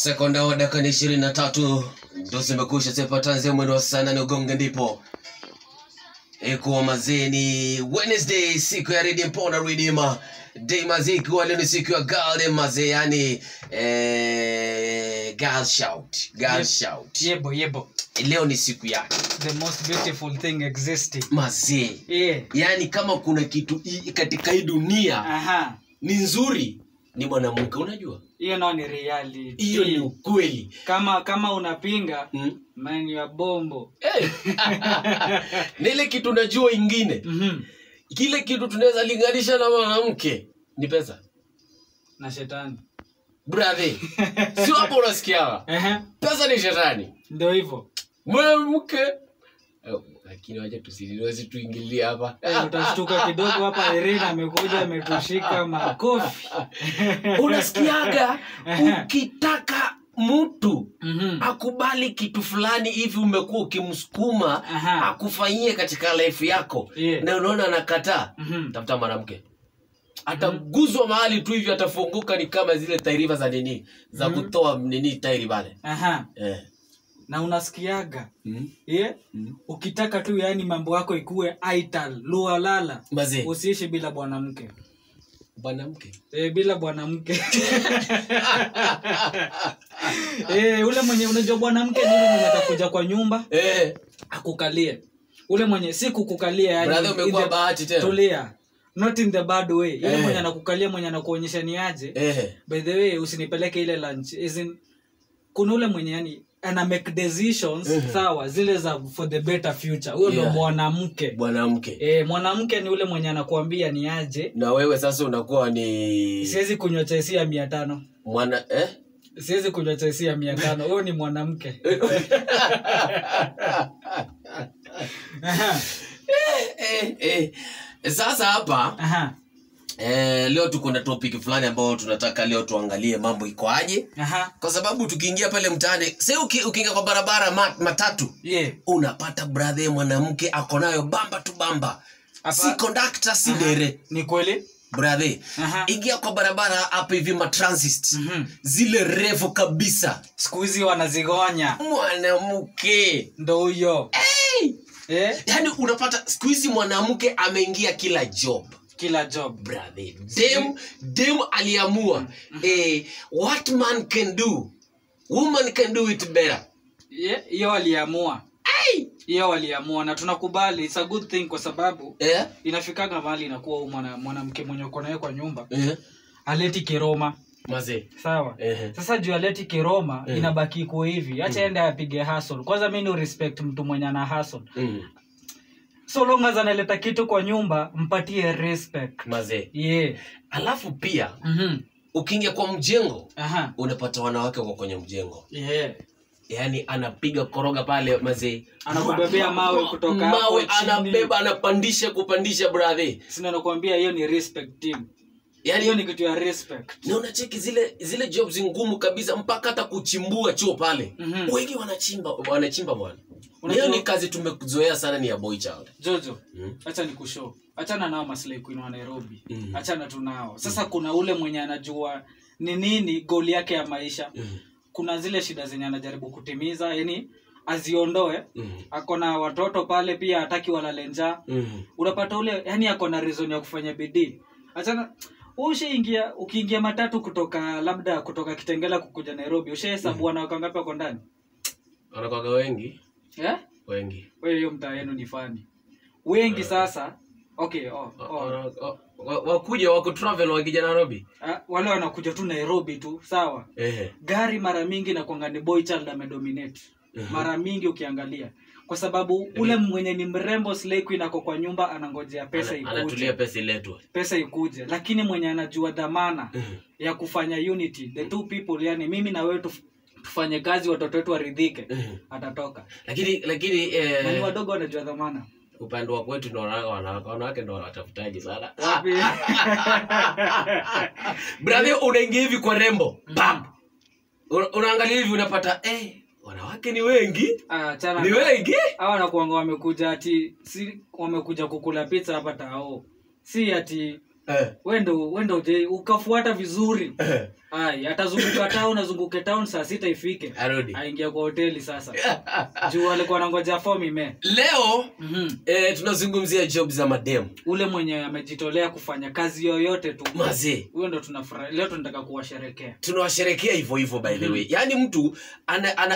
Sekonda wa dakika ni 23 ndo zimekusha zepa Tanzania mwendo wa saa 8 ugonge ndipo. Ikuwa mazee ni Wednesday, siku ya Redeem Pona Redeemer Day mazee, ikiwa leo ni siku ya girl day mazee, yani girl shout, girl shout. Yebo yebo. Leo ni siku yake. The most beautiful thing existing. Mazee. Yeah. Yani kama kuna kitu katika hii dunia ni nzuri ni mwanamke, unajua? Hiyo nao ni reality. Hiyo ni ukweli. Kama unapinga, man you are bombo. Hey. Nile kitu unajua ingine. Kile kitu tunaweza linganisha na mwanamke ni pesa na shetani. Brother, sio hapo unasikia. Pesa ni shetani. Ndio hivyo. Mwanamke. Lakini wacha tusiliwezi tuingilie hapa. Utashtuka kidogo hapa, Irene amekuja ametushika makofi. Unasikiaga ukitaka mtu akubali kitu fulani hivi, umekuwa ukimsukuma akufanyie katika life yako, na unaona anakataa, tafuta mwanamke. Ataguzwa mahali tu hivi atafunguka, ni kama zile tairifa za nini za kutoa nini tairi pale. Na unasikiaga ukitaka tu yani mambo yako ikue aital lualala, usiishi bila bwanamke. Bwanamke? Bila bwanamke. Ule mwenye unajua bwanamke ni ule mwenye atakuja kwa nyumba akukalie. Ule mwenye si kukukalia yani, brother umekuwa bahati tena. Tulia. Not in the bad way. Yule mwenye anakukalia, mwenye anakuonyesha ni aje. By the way usinipeleke ile lunch. Isn't kuna ule mwenye yani ana make decisions sawa zile za for the better future. Huyo ndo mwanamke. Mwanamke. Mwanamke ni ule mwenye anakuambia ni aje. Na wewe sasa unakuwa ni siwezi kunywa chai ya 500. Mwana Siwezi kunywa chai ya 500. Huyo ni mwanamke. Sasa hapa leo tuko na topic fulani ambayo tunataka leo tuangalie mambo iko aje. Kwa sababu tukiingia pale mtaani, sasa ukiingia kwa barabara matatu, unapata brother mwanamke ako nayo bamba tu bamba. Si conductor si dere. Ni kweli? Brother, ingia kwa barabara hapa hivi ma transit. Zile refu kabisa. Siku hizi wanazigonya. Mwanamke ndo huyo. Hey! Yaani unapata siku hizi mwanamke ameingia kila job. Kila job brother. Dem aliamua what man can do, woman can do it better. Hiyo aliamua. Hiyo aliamua na tunakubali, it's a good thing kwa sababu inafikaga mahali inakuwa huyu mwanamke mwenye uko naye kwa nyumba aleti kiroma. Mazee. Sawa. Sasa juu aleti kiroma inabaki kwa hivi. Acha ende apige hustle. Kwanza mimi ni respect mtu mwenye ana hustle. So long as analeta kitu kwa nyumba, mpatie respect. Mazee. Alafu pia ukiingia kwa mjengo, unapata wanawake wako kwenye mjengo. Yaani anapiga koroga pale mazee. Anakubebea mawe kutoka hapo mawe chini. Anabeba, anapandisha kupandisha brother. Sina nakwambia hiyo ni respect team. Yaani hiyo ni kitu ya respect. Na unacheki zile jobs ngumu kabisa mpaka hata kuchimbua choo pale. Wengi wanachimba bwana. Hiyo ni kazi tumezoea sana, ni ya boy child. Jojo, acha nikushow. Achana nao maslahi queen wa Nairobi. Achana tu nao. Sasa kuna ule mwenye anajua ni nini goal yake ya maisha. Kuna zile shida zenye anajaribu kutimiza, yani aziondoe. Ako na watoto pale pia hataki walale njaa. Unapata ule yani ako na reason ya kufanya bidii. Achana ushaingia, ukiingia matatu kutoka labda kutoka Kitengela kukuja Nairobi, ushahesabu wanawake ngapi wako ndani? Wanakuwa wengi. Wengi. Wewe hiyo mtaa yenu ni fani. Wengi sasa. Okay, Wakuja wako travel wakija Nairobi. Wale wanakuja tu Nairobi tu, sawa? Gari mara mingi na kuanga ni boy child amedominate. Mara mingi ukiangalia. Kwa sababu ule mwenye ni mrembo slay queen ako kwa nyumba anangojea pesa ikuje. Anatulia pesa iletwe. Pesa ikuje. Lakini mwenye anajua dhamana ya kufanya unity, the two people, yani mimi na wewe tufanye kazi watoto wetu waridhike, atatoka. Lakini ni wadogo wanajua dhamana. Upande wa kwetu ndio wanawake ndio wanatafutaji sana. Brother unaingia hivi kwa rembo. Bam. Unaangalia hivi unapata wanawake ni wengi. Ni wengi. Hawa wanakuanga wamekuja ati si wamekuja kukula pizza hapa tao. Si ati Wewe ndo ukafuata vizuri. Ai, atazunguka town, azunguke town saa 6 ifike. Aingia kwa hoteli sasa. Juu alikuwa anangoja form ime. Leo tunazungumzia job za madem. Ule mwenye amejitolea kufanya kazi yoyote tu. Mazee. Huyo ndo tunafurahi. Leo tunataka kuwasherekea. Tunawasherekea hivyo hivyo by the way. Yaani mtu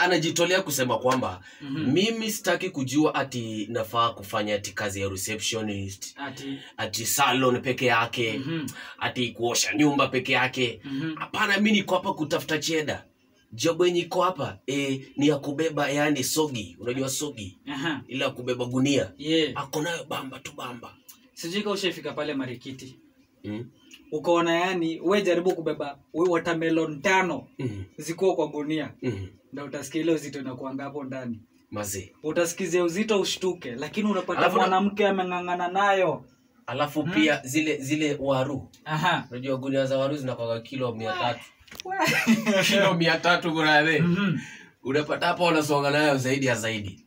anajitolea kusema kwamba mimi sitaki kujua ati nafaa kufanya ati kazi ya receptionist, ati salon peke yake, ati kuosha nyumba peke yake. Hapana, mimi niko hapa kutafuta cheda. Job yenye iko hapa ni ya kubeba, yani sogi. Unajua sogi? Ila kubeba gunia. Ako nayo bamba tu bamba. Sijui kama ushafika pale Marikiti. Ukaona yani wewe jaribu kubeba watermelon 5 zikuwa kwa gunia. Na utasikia ile uzito inakuanga hapo ndani. Mazee. Utasikizia uzito ushtuke, lakini unapata mwanamke ameng'ang'ana nayo. Alafu pia zile waru. Unajua gunia za waru zinakuwa kilo 300. Kilo 300 kuna wewe. Unapata hapo wanasonga nayo zaidi ya zaidi.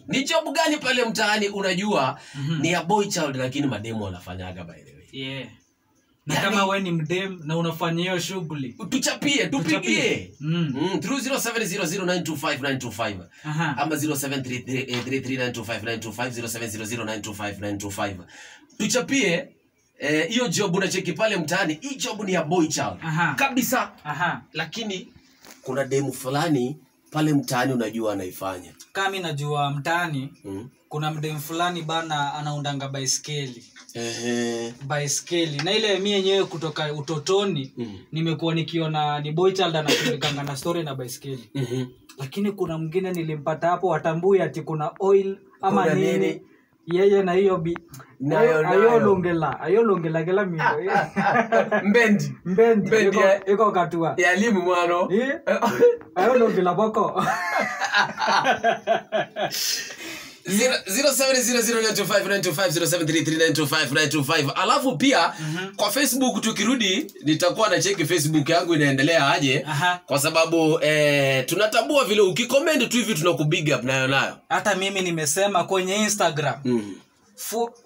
Ni job gani pale mtaani unajua ni ya boy child lakini mademu wanafanyaga by the way. Yeah. Na yani, kama wewe ni mdem na unafanya hiyo shughuli, tuchapie, tupigie. 30700925 ama 0733392592 0700925925. Tuchapie hiyo job unacheki pale mtaani, hii job ni ya boy child. Kabisa. Lakini kuna demu fulani pale mtaani unajua anaifanya. Kama mimi najua mtaani kuna mdemu fulani bana anaundanga baiskeli. Baiskeli. Na ile mimi yenyewe kutoka utotoni nimekuwa nikiona ni boy child anatumikanga na story na baiskeli. Lakini kuna mwingine nilimpata hapo watambui ati kuna oil ama kuna nini. Yeye na hiyo bi ayo longela gela mimi. Mbendi iko katua. Ya limu mwano. Ayo longela boko. 0700925925 0733925925. Alafu pia kwa Facebook tukirudi nitakuwa na cheki Facebook yangu inaendelea aje. Kwa sababu tunatambua vile ukicomment tu hivi tunakubig up nayo. Hata mimi nimesema kwenye Instagram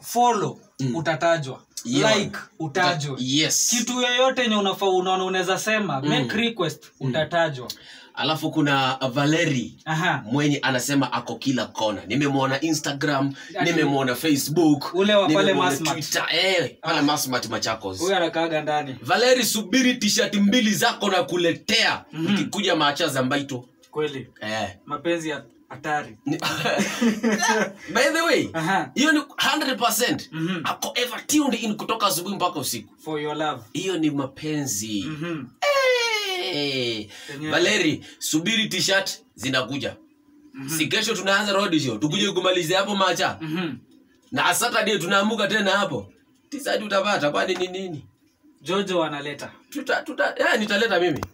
follow utatajwa, like utajwa. Yes. Kitu yoyote yenye unafaa unaona unaweza sema make request utatajwa. Alafu kuna Valeri mwenye anasema ako kila kona. Nimemwona Instagram, nimemwona Facebook, ule wa pale Masmart. Twitter, pale Masmart Machakos. Huyo anakaaga ndani. Valeri, subiri t-shirt 2 zako na kuletea ukikuja maacha za Mbaito. Kweli. Mapenzi ya hatari. By the way, hiyo ni 100%. Ako ever tuned in kutoka asubuhi mpaka usiku. For your love. Hiyo ni mapenzi. Valeri, subiri t-shirt zinakuja. Si kesho tunaanza road show, tukuje kumalizia hapo macha. Na Saturday tunaamuka tena hapo. T-shirt utapata kwani ni nini? Jojo analeta. Tuta nitaleta mimi.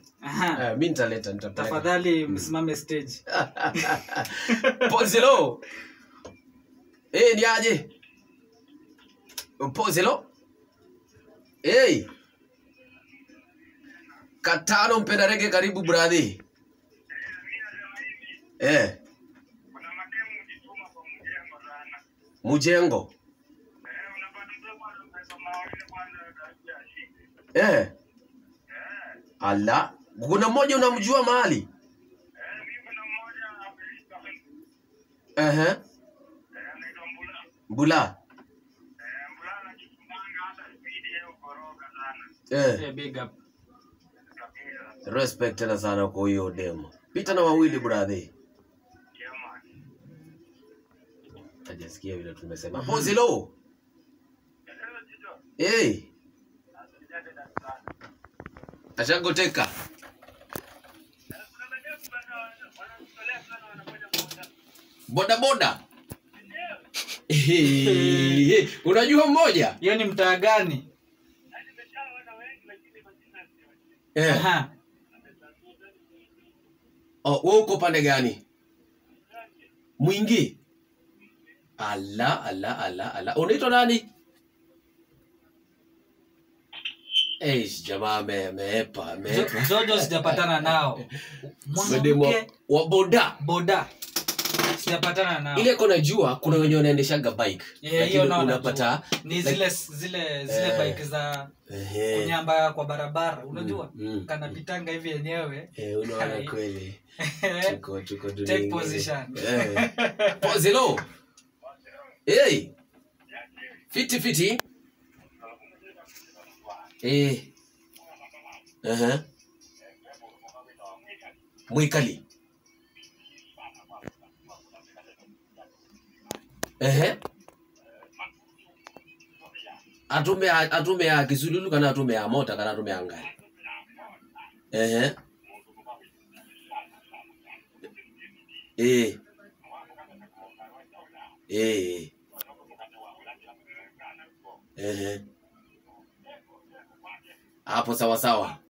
Mimi nitaleta, nitapeleka. Tafadhali msimame stage. Pozelo. Ni aje? Pozelo. Katano mpenda rege, karibu brother. Kuna mademu hujituma kwa mjengo sana. Mjengo. Unapata tu kwa mawili kwanza karibia shike. Ala, kuna mmoja unamjua mahali? Mimi kuna mmoja anaitwa Mbula. Mbula. Mbula anajitumanga hata speed yeye ukoroga sana. Big up. Respect tena sana kwa hiyo demo. Pita na wawili brother. Yeah man. Hajasikia vile tumesema. Pozilo. Ashagoteka. Boda boda. Unajua mmoja? Hiyo ni mtaa gani? Oh, wewe uko pande gani? Mwingi. Ala ala ala ala. Unaitwa nani? Jamaa ameepa. Jojo sijapatana nao. Mwanamke wa boda. Boda. Sijapatana nao. Ile kona jua kuna wenye wanaendeshaga bike. Yeah, hiyo Lakini nao unapata najua. Ni zile zile zile bike za kunyamba kwa barabara, unajua? Kanapitanga hivi yenyewe. Unaona Hai. kweli. Tuko dunia Take ingine. position. Pozelo. Hey. Fiti fiti. Mwikali. Atume kisululu kana atume mota kana atume ngari. Hapo sawa sawa.